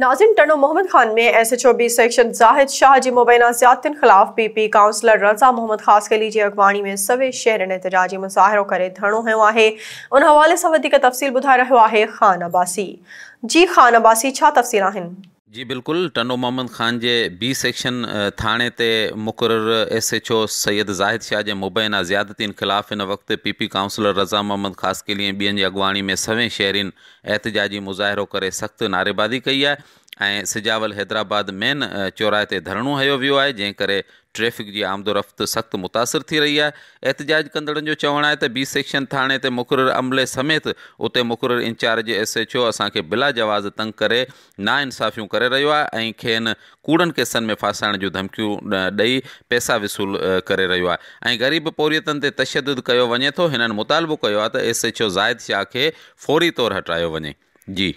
ناظرين Tando Muhammad Khan ۾ S H O B section Zahid Shah جي مبينا زيادتين خلاف P P councillor Raza Muhammad Khaskheli جي اڳواڻي ۾ سوين شهرين احتجاجي مظاهرو ڪري ڌرڻو هنيو آهي ان حوالي سان وڌيڪ تفصيل ٻڌائي رهيو آهي خان عباسي جي خان عباسي ڇا تفصيل آهن. جي بلڪل ٽنڊو محمد خان جي بي سيڪشن ٿاڻي تي مقرر S H O Syed Zahid Shah جي مبينا زيادتين خلاف هن وقت P P councillor Raza Muhammad Khaskheli ۽ ٻين جي اڳواڻي ۾ سوين شهرين احتجاجي مظاهرو ڪري سخت نعريبازي ڪئي آهي ۽ سجاول حيدرآباد مين چوراهي تي ڌرڻو هنيو ويو آهي جنهن ڪري ٽريفڪ جي آمدورفت سخت متاثر ٿي رهي آهي احتجاج ڪندڙن جو چوڻ آهي ته بي سيڪشن ٿاڻي تي مقرر عملي سميت اتي مقرر انچارج ايس ايڇ او اسان کي بلا جواز تنگ ڪري ناانصافيون ڪري رهيو آهي ۽ کين ڪوڙن ڪيسن ۾ ڦاسائڻ جون ڌمڪيون ڏئي پئسا وصول ڪري رهيو آهي ۽ غريب پورهيتن تي تشدد ڪيو وڃي ٿو هنن مطالبو ڪيو آهي ته S H O Zahid Shah کي فوري طور هٽايو وڃي. جي.